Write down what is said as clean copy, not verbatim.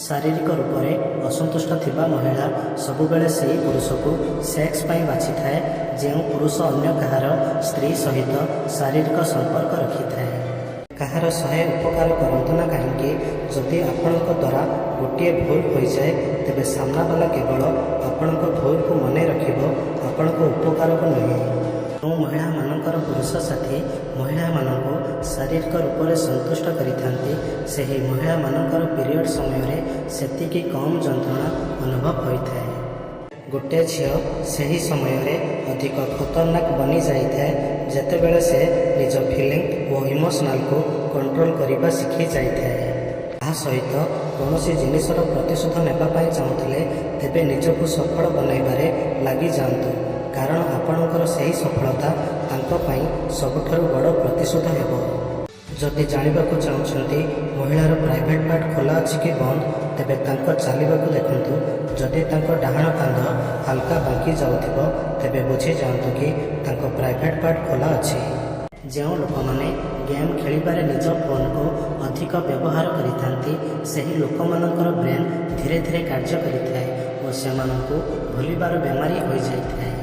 ଶାରୀରିକ ରୂପରେ ଅସନ୍ତୁଷ୍ଟ ଥିବା ମହିଳା ସବୁବେଳେ ସେହି ପୁରୁଷକୁ ସେକ୍ସ ପାଇଁ ବାଛିଥାଏ, ଯେଉଁ ପୁରୁଷ ଅନ୍ୟ କାହାର ସ୍ତ୍ରୀ ସହିତ ଶାରୀରିକ ସମ୍ପର୍କ ରଖିଥାଏ। କାହାର 100 ଉପକାର କରନ୍ତୁ ନା କାହିଁକି, ଯଦି ଆପଣଙ୍କ ଦ୍ୱାରା ଗୋଟିଏ ଭୁଲ ହୋଇଯାଏ, ତେବେ ସାମ୍ନାବାଲା କେବଳ ଆପଣଙ୍କ ଭୁଲକୁ ମନେ ରଖିବ, ଆପଣଙ୍କ ଉପକାରକୁ ନୁହେଁ। ଯେଉଁ ମହିଳାମାନଙ୍କର ପୁରୁଷ ସାଥୀ ମହିଳାମାନଙ୍କୁ ଶାରୀରିକ ରୂପରେ ସନ୍ତୁଷ୍ଟ କରିଥାନ୍ତି, ସେହି ମହିଳାମାନଙ୍କର ପିରିୟଡ଼ ସମୟରେ ସେତିକି କମ୍ ଯନ୍ତ୍ରଣା ଅନୁଭବ ହୋଇଥାଏ। ଗୋଟେ ଝିଅ ସେହି ସମୟରେ ଅଧିକ ଖତରନାକ ବନି ଯାଇଥାଏ, ଯେତେବେଳେ ସେ ନିଜ ଫିଲିଂ ଓ ଇମୋସନାଲକୁ କଣ୍ଟ୍ରୋଲ କରିବା ଶିଖି ଯାଇଥାଏ। ତାହା ସହିତ କୌଣସି ଜିନିଷର ପ୍ରତିଶୋଧ ନେବା ପାଇଁ ଚାହୁଁଥିଲେ, ତେବେ ନିଜକୁ ସଫଳ ବନାଇବାରେ ଲାଗିଯାଆନ୍ତୁ, କାରଣ ଆପଣଙ୍କର ସେହି ସଫଳତା ତାଙ୍କ ପାଇଁ ସବୁଠାରୁ ବଡ଼ ପ୍ରତିଶୋଧ ହେବ। ଯଦି ଜାଣିବାକୁ ଚାହୁଁଛନ୍ତି ମହିଳାର ପ୍ରାଇଭେଟ୍ ପାର୍ଟ ଖୋଲା ଅଛି କି ବନ୍ଦ, ତେବେ ତାଙ୍କ ଚାଲିବାକୁ ଦେଖନ୍ତୁ। ଯଦି ତାଙ୍କ ଡାହାଣ କାନ୍ଧ ହାଲକା ବାଙ୍କି ଯାଉଥିବ, ତେବେ ବୁଝିଯାଆନ୍ତୁ କି ତାଙ୍କ ପ୍ରାଇଭେଟ୍ ପାର୍ଟ ଖୋଲା ଅଛି। ଯେଉଁ ଲୋକମାନେ ଗେମ୍ ଖେଳିବାରେ ନିଜ ଫୋନକୁ ଅଧିକ ବ୍ୟବହାର କରିଥାନ୍ତି, ସେହି ଲୋକମାନଙ୍କର ବ୍ରେନ୍ ଧୀରେ ଧୀରେ କାର୍ଯ୍ୟ କରିଥାଏ ଓ ସେମାନଙ୍କୁ ଭୁଲିବାର ବେମାରୀ ହୋଇଯାଇଥାଏ।